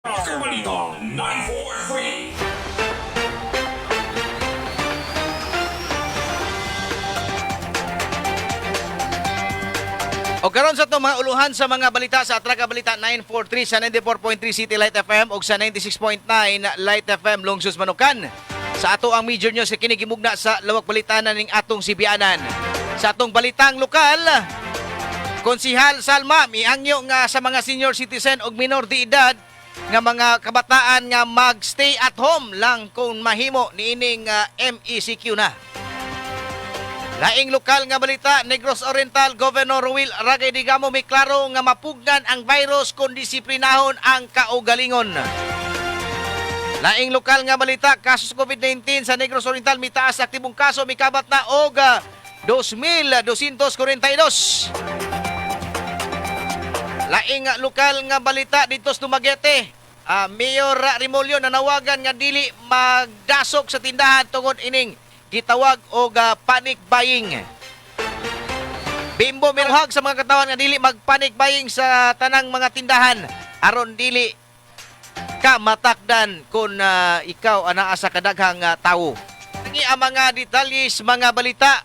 Balita 943. O karon sa itong mga uluhan sa mga balita sa Atraka Balita 943 sa 94.3 City Light FM o sa 96.9 Light FM Lungsod Manukan. Sa ato ang major news kini gimugna sa lawak balitanan ning atong Sibianan. Sa atong balitang lokal, Konsihal Salma miangyo nga sa mga senior citizen og minor de edad nga mga kabataan nga mag-stay at home lang kung mahimo niining MECQ na. Laing lokal nga balita, Negros Oriental Governor Ruel Ragay Digamo may klaro nga mapugnan ang virus kung disiplinahon ang kaugalingon. Laing lokal nga balita, kaso sa COVID-19 sa Negros Oriental mitaas sa aktibong kaso mikabat na og 2,242. Laing lokal nga balita dito sa Dumaguete. Mayor Remolyo nanawagan nga dili magdasok sa tindahan tungod ining gitawag og panic buying. Bimbo miruhag sa mga katawan nga dili mag-panic buying sa tanang mga tindahan aron dili ka matakdan kung ikaw anaa sa kadaghang tawo. Tangi ang mga detalye sa mga balita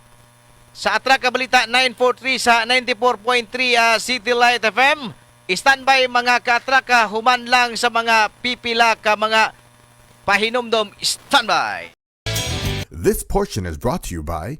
sa Atraka Balita 943 sa 94.3 City Light FM. Standby mga kaatraka, human lang sa mga pipila ka mga pahinumdom. Standby. This portion is brought to you by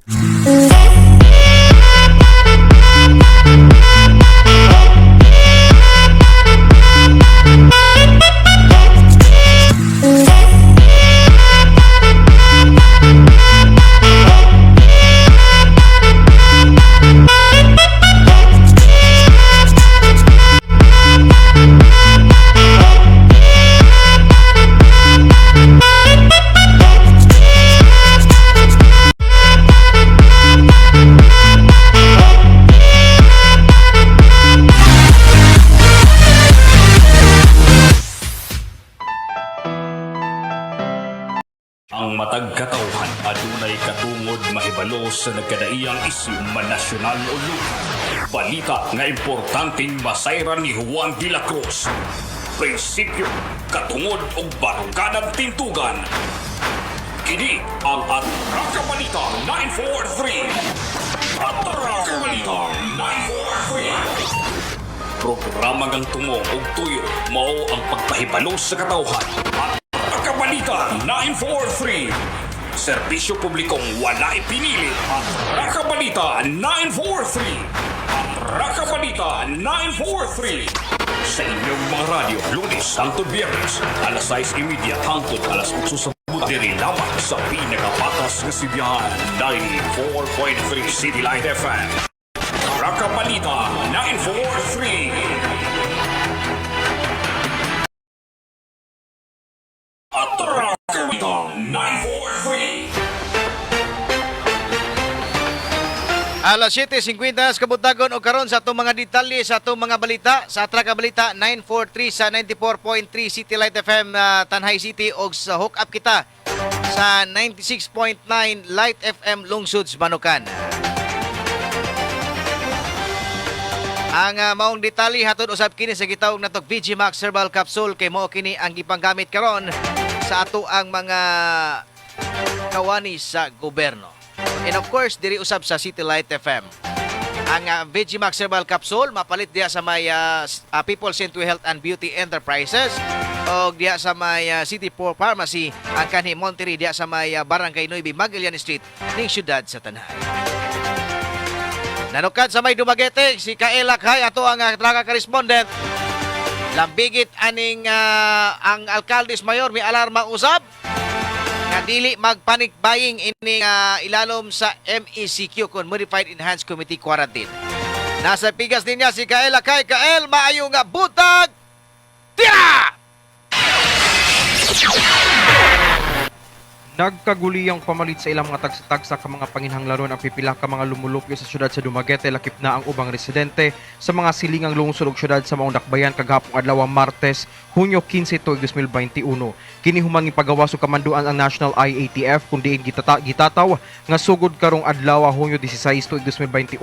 Ang matag katawhan adunay katungod mahibalo sa nagkadaiyang isyu man nasyonal o lokal. Balita nga importanteng masayran ni Juan de la Cruz. Prinsipyo, katungod og baruganan tintugan. Kini ang Atraka Balita 943. Atraka Balita 943. Programa ngang tungo og tuyo mao ang pagpahibalo sa katawhan. Atraka Balita 943. Serbisyo publikong walay pinili. Atraka Balita 943. Atraka Balita 943. Sa inyong mga radyo, Lunes hangtod Biyernes, alas 6:30 hangtod alas 8 sa buntag. Diri lamang sa pinakapatas nga sibihan, 94.3 City Light FM. Raka Balita 943. Atraka Balita 943. Alas 7:50 sa kabuntagon o karon sa atong mga detalye sa atong mga balita sa Atraka Balita 943 sa 94.3 City Light FM Tanay City og sa hook up kita sa 96.9 Light FM Lungsod Manukan. Ang maong detalye hatod usab kini sa gitawag natog VG Max Herbal Capsule kay mao kini ang gipanggamit karon sa ato ang mga kawani sa gobyerno. And of course, diri usab sa City Light FM. Ang VG Max Herbal Capsule mapalit diya sa may People Century Health and Beauty Enterprises o diya sa may City 4 Pharmacy ang kanhi Monterey diya sa may Barangay 9 Magallanes Street ning siyudad sa Tanay. Nanukad sa may Dumaguete si Kael Lakay ato ang traka correspondent. Lambigit aning ang alkaldes mayor may alarma usab nga dili mag-panic buying ining ilalom sa MECQ kon Modified Enhanced Committee Quarantine. Nasa pigas din niya si Kael Lakay. Kael, maayo nga butag! Tira! Nagkaguliyang pamalit sa ilang mga tagsa-tagsa ka mga panginhanglaron ang pipila ka mga lumulupyo sa syudad sa Dumaguete lakip na ang ubang residente sa mga silingang lungsod ug syudad sa maong dakbayan kagahapong adlaw Martes, Hunyo 15 tuig 2021. Kini human gipagawas og kamanduan ang National IATF kun diin gitataw nga sugod karong adlaw Hunyo 16 tuig 2021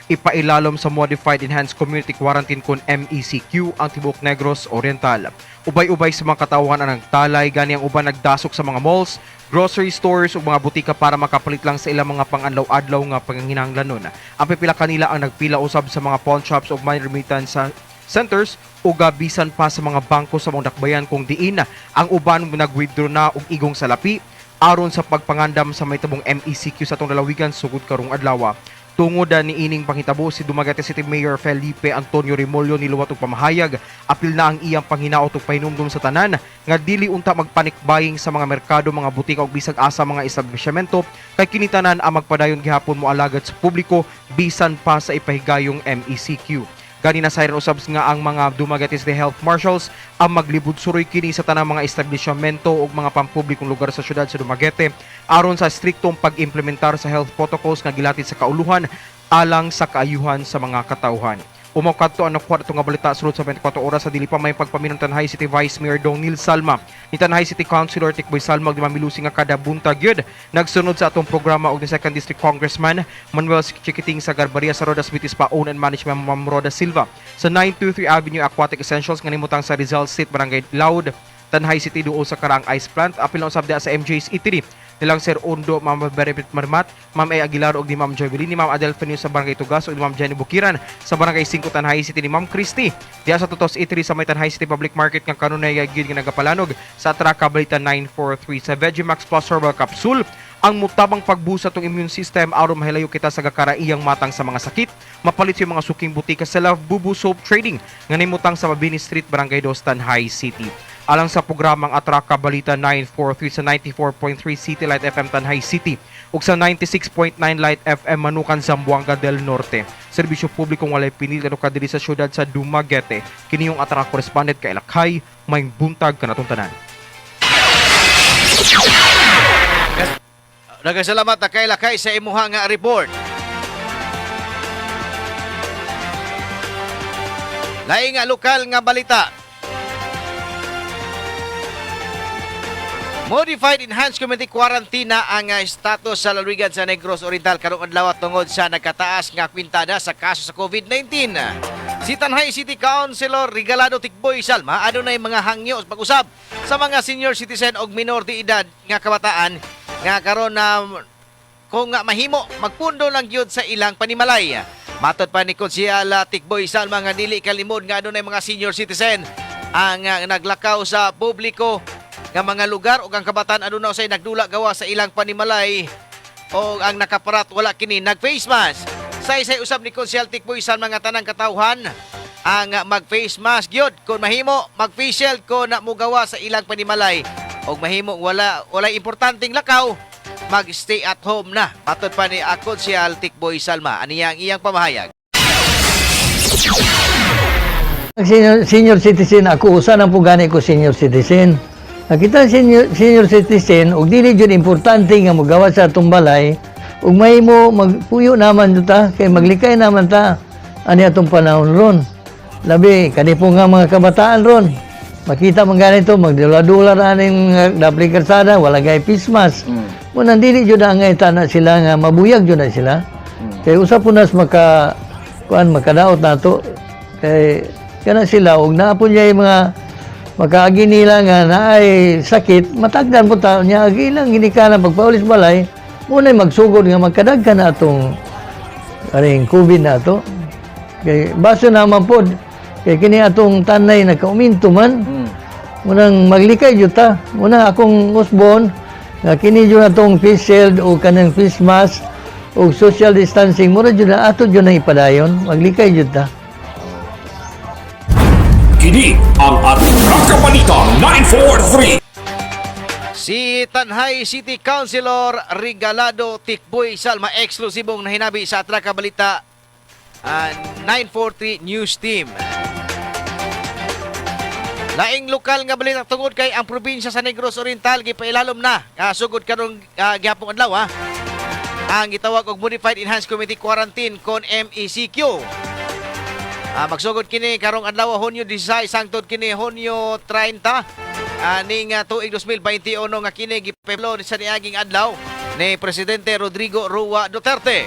ipailalom sa Modified Enhanced Community Quarantine kon MECQ ang tibuok Negros Oriental. Ubay-ubay sa mga katawhan ang nagtalay, gani ang uban nagdasok sa mga malls, grocery stores ug mga butika para makapalit lang sa ilang mga pang-adlaw-adlaw nga panginahanglanon. Ang pipila kanila ang nagpila usab sa mga pawn shops ug money remittance sa centers ug bisan pa sa mga bangko sa mga dakbayan kung diin ang uban nag-withdraw na og igong salapi aron sa pagpangandam sa mahitobong MECQ sa atong lalawigan sugod karong adlaw. Tungod ni ining panghitabo, si Dumaguete City Mayor Felipe Antonio Remollo niluwat og pamahayag. Apil na ang iyang panghinaot ug pahinumdum sa tanan nga dili unta mag-panic buying sa mga merkado, mga butika ug bisag asa mga establishmento kay kini tanan ang magpadayon gihapon moalagad sa publiko bisan pa sa ipahigayong MECQ. Gani na siren usab nga ang mga Dumaguete City Health Marshals ang maglibud suroy kini sa tanang mga establishmento ug mga pampublikong lugar sa syudad sa Dumaguete aron sa striktong pag-implementar sa health protocols nga gilatid sa kauluhan alang sa kaayuhan sa mga katawhan. Umaw kadto ang nakuha nga balita sulod sa 24 oras sa dili pa may pagpaminong Tanjay City Vice Mayor Dong Neil Salma, ni Tanjay City Councilor Tikboy Salma ug ni Mamilusi nga kada buntag yun nagsunod sa atong programa og ni Second District Congressman Manuel Chiquiting sa Garbaria sa Rodas Beauty Spa own and Management Ma'am Roda Silva sa 923 Avenue Aquatic Essentials nga nimutang sa Rizal State, Barangay Loud, Tanjay City, duol sa Karaang Ice Plant. Apil na usab diha sa MJ's Eatery nilang Sir Ondo, Ma'am Berepit Marmat, Ma'am A. Aguilar og ni Ma'am Jovelyn, ni Ma'am Adel Fenio sa Barangay Tugas ug ni Ma'am Jenny Bukiran sa Barangay 5, Tanjay City, ni Ma'am Christy diha sa Totos Eatery sa may Tanjay City Public Market nga kanunay gyud nga nagapalanog sa Traka Balita 943. Sa Vegimax Plus Herbal Capsule, ang mutabang pagbusa tong immune system aron mahilayo kita sa gakaraiyang matang sa mga sakit. Mapalit sa mga suking butika sa Love Bubu Soap Trading nga nimutang sa Mabini Street, Barangay Dos, Tanjay City. Alang sa programang Atraka Balita 943 sa 94.3 City Light FM Tanjay City ug sa 96.9 Light FM Manukan, Zamboanga del Norte. Serbisyo publikong walay pinili ka diri sa syudad sa Dumaguete. Kini yung Atraka correspondent kay Lakay, may buntag kanatong tanan. Nagkasalamat kay Lakay sa imuha nga report. Laing nga lokal nga balita. Modified Enhanced Community Quarantine na ang status sa lalawigan sa Negros Oriental karong adlaw tungod sa nagkataas nga kwintada sa kaso sa COVID-19. Si Tanjay City Councilor Regalado Tikboy Salma adunay mga hangyo pag-usab sa mga senior citizen og minor de edad nga kabataan nga karon na kung nga mahimo magpundo lang gyud sa ilang panimalay. Matod pa ni Konsehal Tikboy Salma nga dili kalimod nga adunay mga senior citizen ang naglakaw sa publiko nga mga lugar ug ang kabataan aduna usay nagdula gawa sa ilang panimalay o ang nakaparat wala kini nag face mask. Saysay usab ni Konsehal Tikboy Salma nga tanang katawhan ang mag face mask gyud kung mahimo, mag face shield kung na mugawa sa ilang panimalay og mahimo wala walay importanteng lakaw, mag-stay at home na. Matod pa ni Konsehal Tikboy Salma, aniya ang iyang pamahayag. Ang senior citizen ako, usa na po gani ko senior citizen. Nakita senior citizen og dili jud importante nga mogawas sa atong balay ug mahimo magpuyo naman jud ta kay maglikay naman ta ani atong panahon ron. Labi kani po nga mga kabataan ron. Makita man ganito magdula-dula ra aning dapli kalsada, wala gay face mask. Mo nang dili jud ang na sila nga mabuyag jud na sila. Kay usa po nas maka kuan makadaot nato kay kana sila og naa po niya yung mga makaagi nila nga naay sakit, matagdan po ta niya agi ilang ginikanan pagpaulis balay muna'y magsugod nga magkadaghan na atong aring COVID na ato kay baso naman pod kay kini atong tanay nagkauminto man. Munang maglikay jud ta, muna akong usbon nga kini jud atong face shield o kanang face mask o social distancing, mura jud na ato jud na ipadayon, maglikay jud ta. Kini ang Atraka Balita 943. Si Tanjay City Councilor Regalado Tikboy Salma, eksklusibong nahinabi sa Atraka Balita 943 News Team. Laing lokal nga balita, tungod kay ang probinsya sa Negros Oriental gipailalom na sugod karong gihapong adlaw ang gitawag og Modified Enhanced Community Quarantine kon MECQ. Magsugod kini karong adlaw, Hunyo 16, sangtod kini Hunyo 30 ning tuig 2021 nga kini gipeplo sa niaging adlaw ni Presidente Rodrigo Roa Duterte.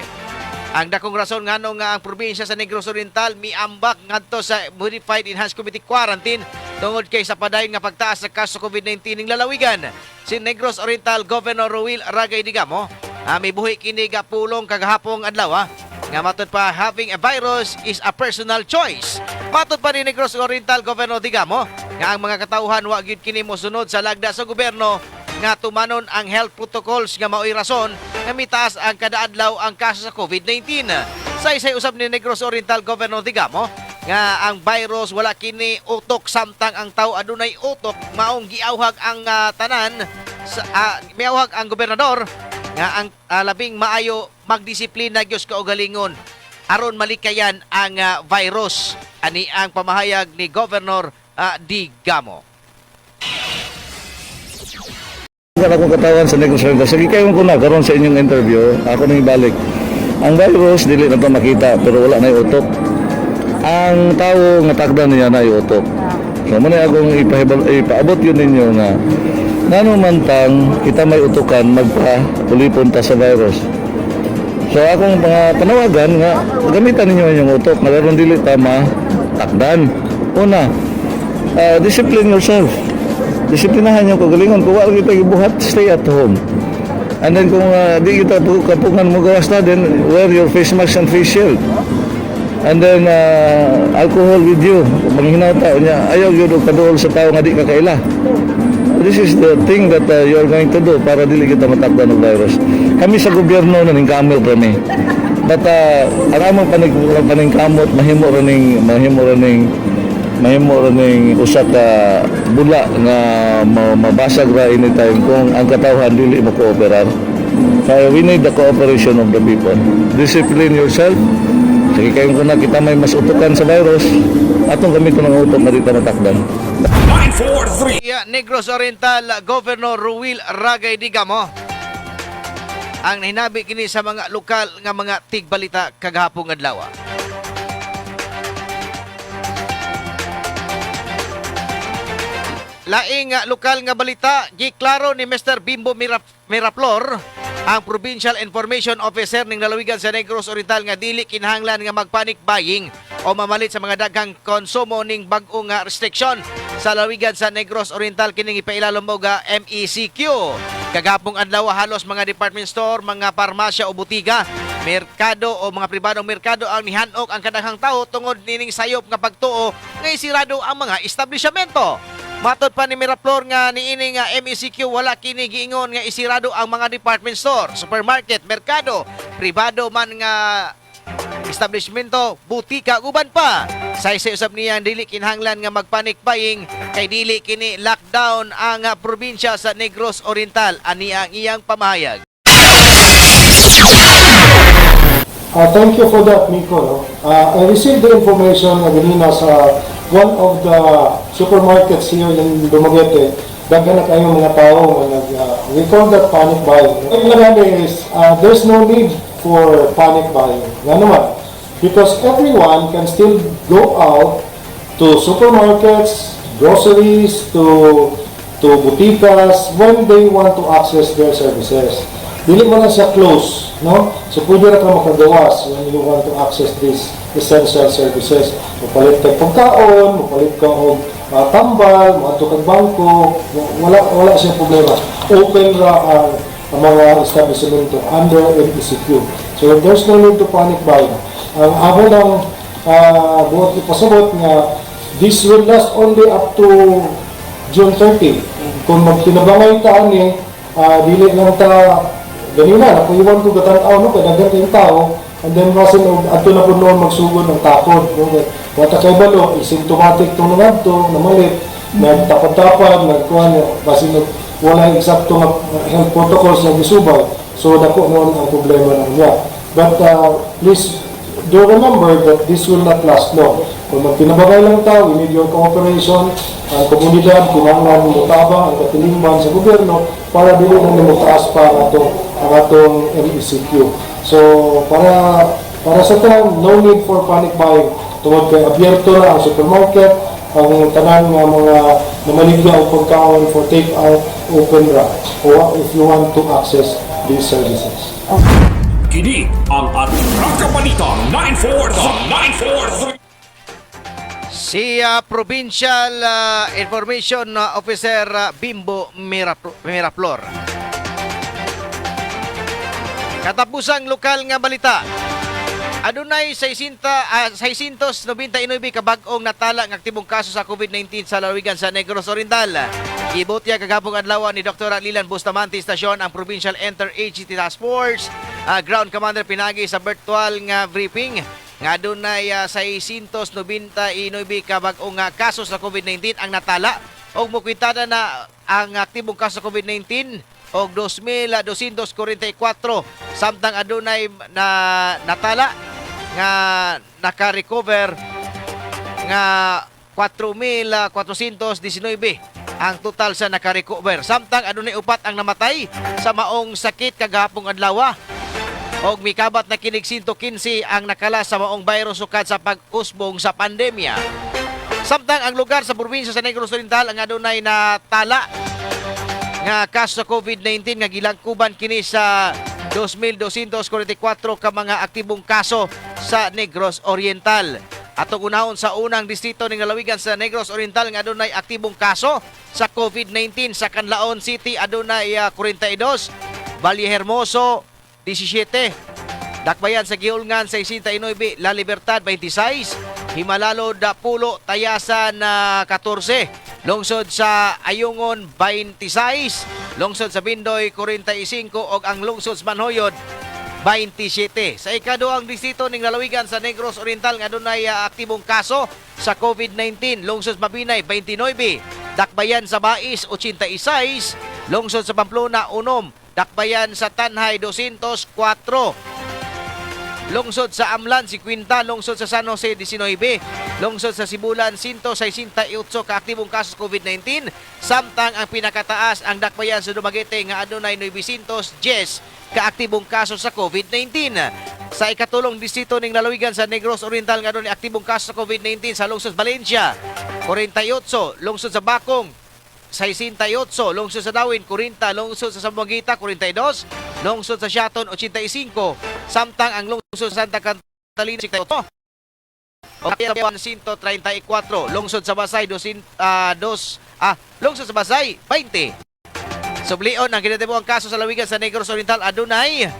Ang dakong rason ngano nga ang probinsya sa Negros Oriental miambak ngadto sa Modified Enhanced Community Quarantine Tungod kay sa padayon nga pagtaas sa kaso COVID-19 ning lalawigan. Si Negros Oriental Governor Rowil Ragay Digamo, mibuhi kini ga pulong kagahapong adlaw nga matod pa, having a virus is a personal choice. Matod pa ni Negros Oriental Governor Digamo nga ang mga katawhan wa gyud kini mosunod sa lagda sa gobyerno nga tumanon ang health protocols nga mao'y rason nga mitaas ang kada adlaw ang kaso sa COVID-19. Saysay usab ni Negros Oriental Governor Digamo nga ang virus wala kini utok samtang ang tao adunay utok, maong giawhag ang tanan sa miawhag ang gobernador nga ang labing maayo magdisiplina gyud kaugalingon aron malikayan ang virus, ani ang pamahayag ni Governor Digamo. Kan akong katawan sa Negros Oriental. Sige kayo ko na karon sa inyong interview, ako nang ibalik. Ang virus dili na to makita pero wala na utok. Ang tao nga takdan niya na utok. So mo na akong ipaabot yun ninyo nga ngano man tang kita may utokan magpa ulipon ta sa virus. So akong mga panawagan nga gamitan ninyo inyong utok nga aron dili ta takdan. Una, discipline yourself. Disiplinahan yung kagalingon. Kung wala kita gibuhat, stay at home. And then kung di kita kapungan mo gawas na, then wear your face mask and face shield. And then alcohol with you. Manghinaw ta niya, ayaw gyud og kaduol sa tao nga di ka kaila. This is the thing that you are going to do para dili kita matakdan ng virus. Kami sa gobyerno naningkamot kami. But ang among paningkamot mahimo ra ning usa ka bula nga mabasag ra anytime kung ang katawhan dili mo kooperar. Kaya we need the cooperation of the people. Discipline yourself. Sige kayo kung na kita may mas utukan sa virus, atong gamiton ang utok na di ta matakdan. 943. Yeah, Negros Oriental Governor Rowil Ragay Digamo ang nahinabi kini sa mga lokal nga mga tigbalita kagahapong adlaw. Laing lokal nga balita, giklaro ni Mr. Bimbo Miraflor, ang Provincial Information Officer ning lalawigan sa Negros Oriental nga dili kinahanglan nga magpanic buying o mamalit sa mga daghang konsumo ning bag-o nga restriction sa lalawigan sa Negros Oriental kining ipailalom og MECQ. Kagapong adlaw, halos mga department store, mga parmasya o butika, merkado o mga pribadong merkado ang nihanok ang kadaghang tao tungod nining sayop nga pagtuo nga isirado ang mga establishmento. Matod pa ni Miraflor nga niini nga MECQ wala kini giingon nga isirado ang mga department store, supermarket, merkado, pribado man nga establishmento, butika ug uban pa. Saysay usab niya dili kinahanglan nga magpanic buying kay dili kini lockdown ang probinsya sa Negros Oriental, ani ang iyang pamahayag. Thank you for that, Miko. No? I received the information nga ganina sa one of the supermarkets here in Dumaguete. Daghan na kayong mga tao nga nag, we call that panic buying. Ang nagani is, there's no need for panic buying. Nga naman, because everyone can still go out to supermarkets, groceries, to butikas when they want to access their services. Dili man na siya close, no? So pwede ra ka makagawas when you want to access these essential services. Mupalit kag pagkaon, mupalit ka og tambal, moadto kag bangko, wala siya problema. Open ra ang mga establishmento under MECQ. So there's no need to panic buying. Ang amo lang buot ipasabot nga this will last only up to June 30. Kung magtinabangay ta ani, dili lang ta ganina, nakuiwan ko gatan-aw no, kay daghan kayong tao, and then basin og adto na pud noon magsugod ang takod, no? Kay wa ta kay balo, asymptomatic tong nangadto, namalit, nagtapad-tapad, nagkuan, basin og wala eksakto nga health protocols na gisubay. So dako noon ang problema ng niya. But please do remember that this will not last long. Kung magtinabangay lang ta, we need your cooperation. Ang komunidad, kinahanglan motabang ang katilingban sa gobyerno para dili na nimo taas pa ang atong MECQ. So, para sa tanan, no need for panic buying. Tungod kay abierto na ang supermarket, ang tanan nga mga namaligya og pagkaon for take out, open ra. O if you want to access these services. Kini ang Atraka Balita 943. 943. Si Provincial Information Officer Bimbo Miraflor. Katapusang lokal nga balita. Adunay 600, 699 ka bag-ong natala nga aktibong kaso sa COVID-19 sa lalawigan sa Negros Oriental. Gibutyag kagahapong adlaw ni Dr. Lilan Bustamante Istasyon, ang Provincial Inter-Agency Task Force Ground Commander, pinagi sa virtual nga briefing nga adunay 699 ka bag-ong nga kaso sa COVID-19 ang natala og mukwitada na ang aktibong kaso sa COVID-19 og 2,244, samtang adunay na natala nga naka-recover nga 4,419 ang total sa naka-recover. Samtang adunay 4 ang namatay sa maong sakit kagahapong adlaw og mikabat na kinig 115 ang nakala sa maong virus sukad sa pag-usbong sa pandemya. Samtang ang lugar sa probinsya sa Negros Oriental ang adunay natala nga kaso sa COVID-19 nga gilangkuban kini sa 2,244 ka mga aktibong kaso sa Negros Oriental. Atong unahon sa unang distrito ning lalawigan sa Negros Oriental nga adunay aktibong kaso sa COVID-19. Sa Canlaon City adunay 42, Valle Hermoso 17, Dakbayan sa Guihulngan 69, La Libertad 26, Jimalalud 10, Tayasan na 14, Lungsod sa Ayungon 26, Lungsod sa Bindoy 45 ug ang Lungsod sa Manjuyod 27. Sa ikaduhang distrito ning lalawigan sa Negros Oriental nga adunay aktibong kaso sa COVID-19, Lungsod sa Mabinay 29, Dakbayan sa Bais 86, Lungsod sa Pamplona 6, Dakbayan sa Tanjay 204, Lungsod sa Amlan 50, Lungsod sa San Jose 19, Lungsod sa Sibulan 168 ka aktibong kaso sa COVID-19, samtang ang pinakataas ang Dakbayan sa Dumaguete nga adunay 910 ka aktibong kaso sa COVID-19. Sa ikatulong distrito ning lalawigan sa Negros Oriental nga adunay aktibong kaso sa COVID-19, sa Lungsod Valencia 48, Lungsod sa Bacong 68, Lungsod sa Dauin 40, Lungsod sa Zamboanguita 42, Lungsod sa Siaton 85, samtang ang Lungsod sa Santa Catalina 68, o 134, Lungsod sa Basay 2, dos, Lungsod sa Basay 20. Sublion ang kinatibuang kaso sa lawigan sa Negros Oriental adunay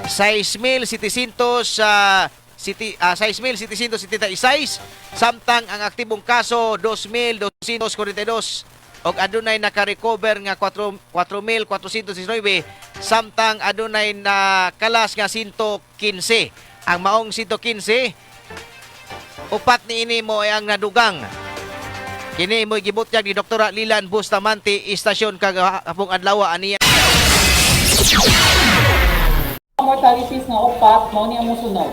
6,700 city 6,776, samtang ang aktibong kaso 2,242 og adunay naka-recover nga 4 4,419, samtang adunay nakalas nga 115. Ang maong 115, 4 niini mo ay ang nadugang. Kini mo'y gibutyag ni Dr. Lilan Bustamante Istasyon kagahapong adlaw aniya. Mortalities nga 4 mao ni ang mosunod.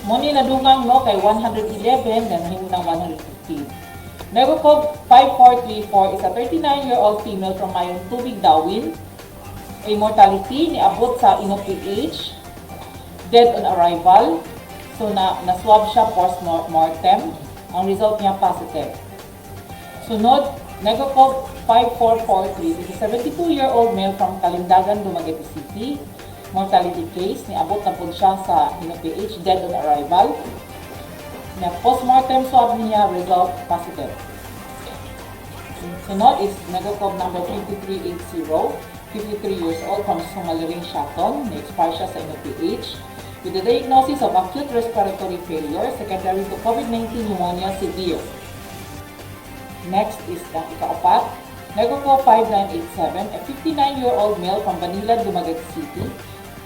Mao ni nadugang, no, kay 111 then nahimo ng 115. NegoCode 5434 is a 39-year-old female from Mayong Tubig, Dauin. A mortality niabot sa INOPH, dead on arrival. So na swab siya post-mortem. Ang result niya positive. Sunod, NegoCode 5443 is a 72-year-old male from Calindagan, Dumaguete City. Mortality case, niabot na po siya sa INOPH, dead on arrival. Na postmortem swab niya, result positive. Sunod is NegoCode number 5380, 53 years old from Sumaliring, Siaton. Na-expire siya sa INOPH with the diagnosis of acute respiratory failure secondary to COVID-19 pneumonia severe. Next is ang ikaapat, NegoCode 5987, a 59-year-old male from Banilad, Dumaguete City.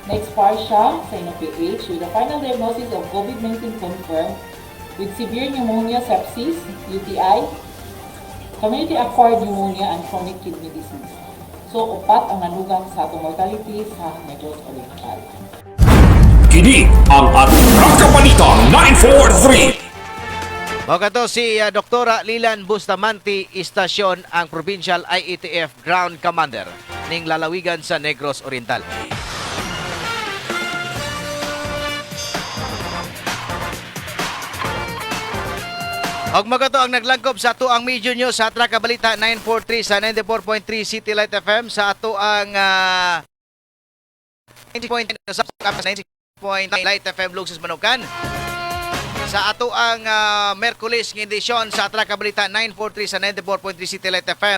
Na-expire siya sa INOPH with a final diagnosis of COVID-19 confirmed with severe pneumonia, sepsis, UTI, community-acquired pneumonia, and chronic kidney disease. So, 4 ang nadugang sa atong mortality sa Negros Oriental. Kini ang Atraka Balita 943. Mao kato si Dr. Lilan Bustamante Istasyon, ang Provincial IATF Ground Commander ning lalawigan sa Negros Oriental. Og mao kato ang naglangkob sa ato ang Medyo News sa Atraka Balita 943 sa 94.3 City Light FM, sa ato ang 90.9 sa 90.9 Light FM Lungsod Manukan. Sa ato ang Merkulis ng edisyon sa Atraka Balita 943 sa 94.3 City Light FM.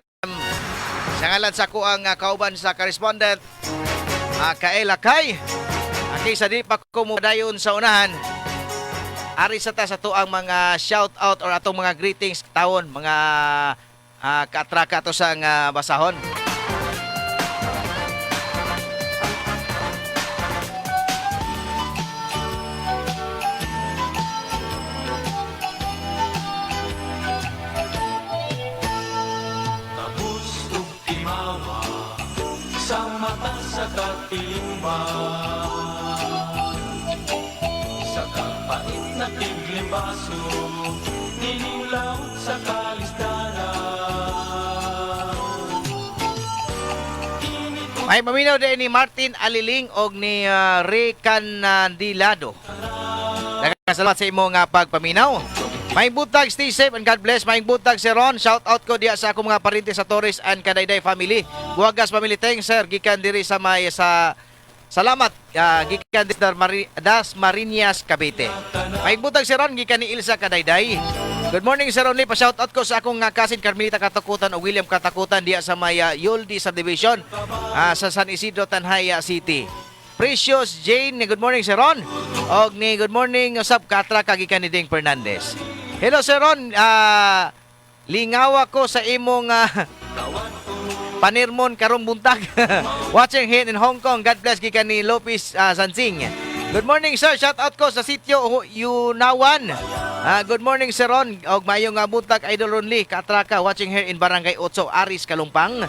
Sa ngalan sa ako ang kauban sa correspondent, Kaela Kay. Okay, sa di pa ko dayon sa unahan. Ari sa ta sa to ang mga shout out or atong mga greetings tawon mga kaatraka ato sa nga basahon. Kabus ug timawa sa mata sa katilingban, sa kapait na tiglimbaso, nining laot sa kalisdanan. May paminaw din ni Martin Aliling og ni Ray Canandilado. Daghang salamat sa imong nga pagpaminaw. May buntag, stay safe and God bless. May buntag si Ron. Shout out ko diya sa akong mga parente sa Torres and Kadayday family. Buwagas family, thanks sir. Gikan diri sa may sa Salamat, gikan diri sa Das Marinas, Cavite. May buntag si Ron, gikan ni Ilsa Kadayday. Good morning, Sir Ronnie. Pa-shout out ko sa akong cousin Carmelita Katakutan o William Katakutan diya sa may Yoldi Subdivision, sa San Isidro, Tanjaya City. Precious Jane, good morning, Sir Ron. Og ni good morning usab katra gikan ni Ding Fernandez. Hello, Sir Ron, lingawa ko sa imong panirmon karong buntag. Watching here in Hong Kong. God bless gikan ni Lopez Sansing. Good morning, sir. Shout out ko sa sitio Yunawan. Good morning, Sir Ron. Og maayong nga buntag, Idol Ronly Katraka, watching here in Barangay Otso, Aris, Kalumpang.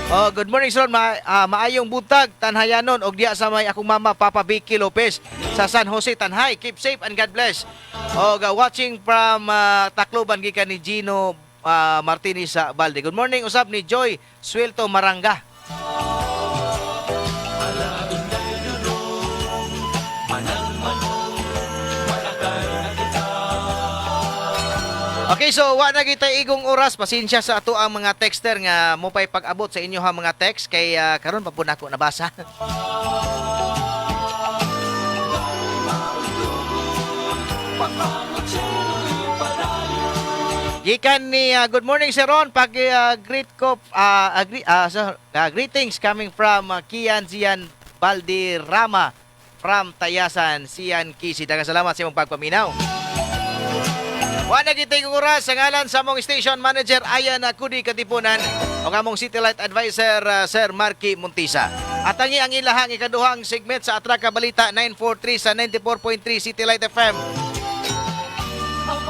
Oh, good morning, Sir Ron. Maayong buntag Tanhayanon og diya sa may akong mama Papa Vicky Lopez sa San Jose Tanhay. Keep safe and God bless. Og watching from Tacloban gikan ni Gino Martinez sa Balde. Good morning usab ni Joy Suelto Maranga. Okay, so wa na kita igong oras. Pasensya sa ato ang mga texter nga mo pay pag-abot sa inyo ha mga text kay karon pa po nako nabasa. Gikan ni good morning, Sir Ron, pag greet ko agree, sir, greetings coming from Kian Zian Baldirama from Tayasan, Sian Kisi. Daghang salamat sa imong pagpaminaw. Wa na kita igong oras sa ngalan sa among station manager Ayan Kudi Katipunan o among City Light Advisor Sir Marky Montisa. At ang ang ilahang ikaduhang segment sa Atraka Balita 943 sa 94.3 City Light FM.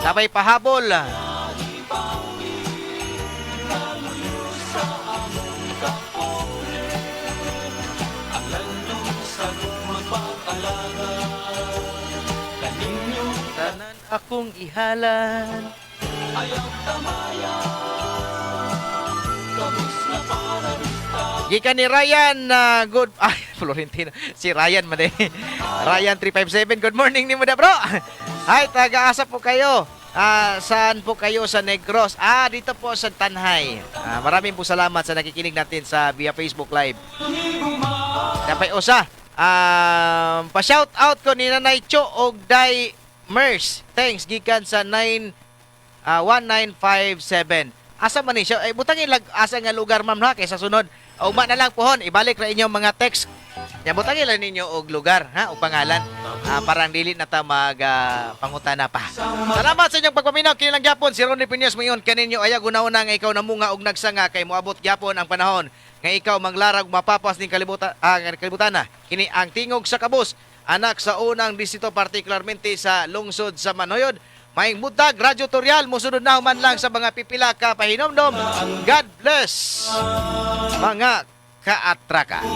Sabay pahabol. Tanan akong ihalan. Gikan ni Ryan, good ay Florentino si Ryan man eh. Ryan 357, good morning nimo da, bro. Ay, taga-asa po kayo? Saan po kayo sa Negros? Dito po sa Tanjay. Maraming po salamat sa nakikinig natin sa via Facebook Live. Napay usa. Pa-shout out ko ni Nanay Cho og Day Mers. Thanks gikan sa 9 1957. Asa man ni siya? Eh, butangin lag asa nga lugar, ma'am, ha, kaysa sunod. Ugma na lang pohon, ibalik ra inyong mga text. Ya, butangin lang ninyo og lugar ha og pangalan. Parang dili na ta mag pangutana pa. Salamat sa inyong pagpaminaw. Kini lang gyapon si Ronnie Piñas moingon kaninyo ayaw una-una nga ikaw namunga og nagsanga kay moabot gyapon ang panahon nga ikaw manglarag mapapas ning kalibutan kalibutan na. Kini ang tingog sa kabus anak sa unang distrito, partikularmente sa lungsod sa Manhoyod. Maayong buntag, Radyo Tutorial, musunod na human lang sa mga pipila ka pahinomdom. God bless, mga kaatraka.